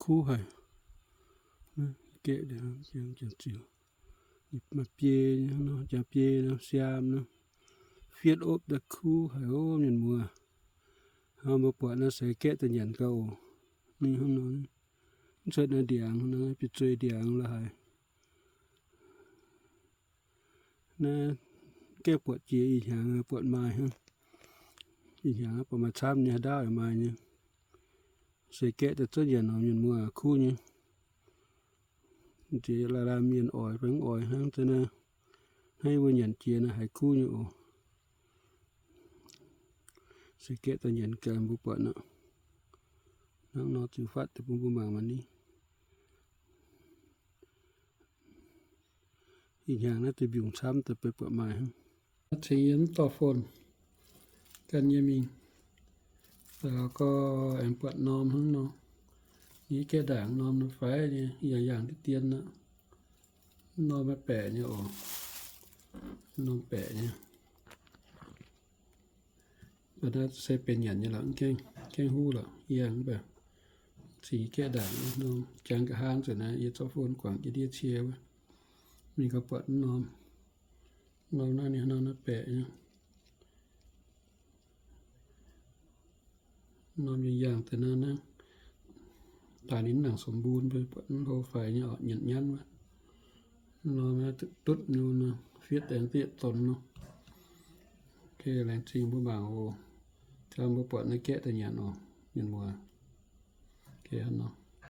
ຄູໄຫ ແກະເດີ ຈຽງຈັງຈິວ ມາເປຍເນາະ ຈາເປຍເນາະ ຊາມເນາະ ຟຽດອົບດາຄູໄຫ ໂອ້ ຍານມົວ ເຮົາບໍ່ປວດນະ ໃສ່ແກະຕະຫຍັນເກົ່າ ນີ້ຫ້ອງນອນ ເສີດໜ້າດຽງນະ ໄປເຈີດຽງລະໄຫ ນະ ແກ້ປວດເຈຍອີຫຍັງ ປວດມາຍ ອີຫຍັງ ປະມານຊາມນີ້ ດາວມາຍນີ້ ໃສ່ແກະແຕ່ຕົ້ນຢານອມ ຍານມົວ ຄູນີ້ ເຈຍລາລາມຽນອອຍ ແປງອອຍ ຫາງແຕ່ນະ ໃຫ້ບໍ່ຍານເຈຍນະ ໃຫ້ຄູນີ້ ໂອ ໃສ່ແກະຕະຫຍັນການບໍ່ປວດເນາະ ນັງນອນຈິວຟັດ ແຕ່ປຸງບໍ່ມາງມານີ້ ອີກຢ່າງນະ ແຕ່ບິວຊ້ຳ ແຕ່ໄປປວດມາຍ ເຊຍມຕໍ່ຝົນ ກັນເຍມິງ ແລ້ວກໍແອມປວດນອມຫັ້ນເນາະ ນີ້ແກ້ດ່າງນອມນຳໄຟນີ້ ຢ່າງທີ່ຕຽນນະ ນອມມາແປະນີ້ ໂອ ນອມແປະນີ້ ບັດນັ້ນໃສ່ເປັນຫຍັງນີ້ລະ ແກ້ງ ແກ້ງຮູ້ລະ ອີຫຍັງແບບ ສີແກ້ດ່າງເນາະ ຈາງກະຫາງຊັ້ນນະ ເອີ ຊອຟໂຟນກວາງ ເອເດຍເຊຍ ມີກະປວດນອມ ນອມໜ້ານີ້ ນອນໜ້າແປະ ນອນຢ່າງໆ ແຕ່ນານະ ຕານີ້ໜັງສົມບູນ ໄປປວດໂຮໄຟນີ້ອອກ ຍັນໆ ວ່າ ນອນມາຕຸດໆ ຢູ່ນະ ຟຽດແດງເຕະຕົນເນາະ ໂອເຄ ແລງຈິງບໍ່ບາງ ໂອ ຈຳບໍ່ປວດໃນແກະແຕ່ຫຍັນອອກ ແມ່ນບໍ່ ໂອເຄເນາະ.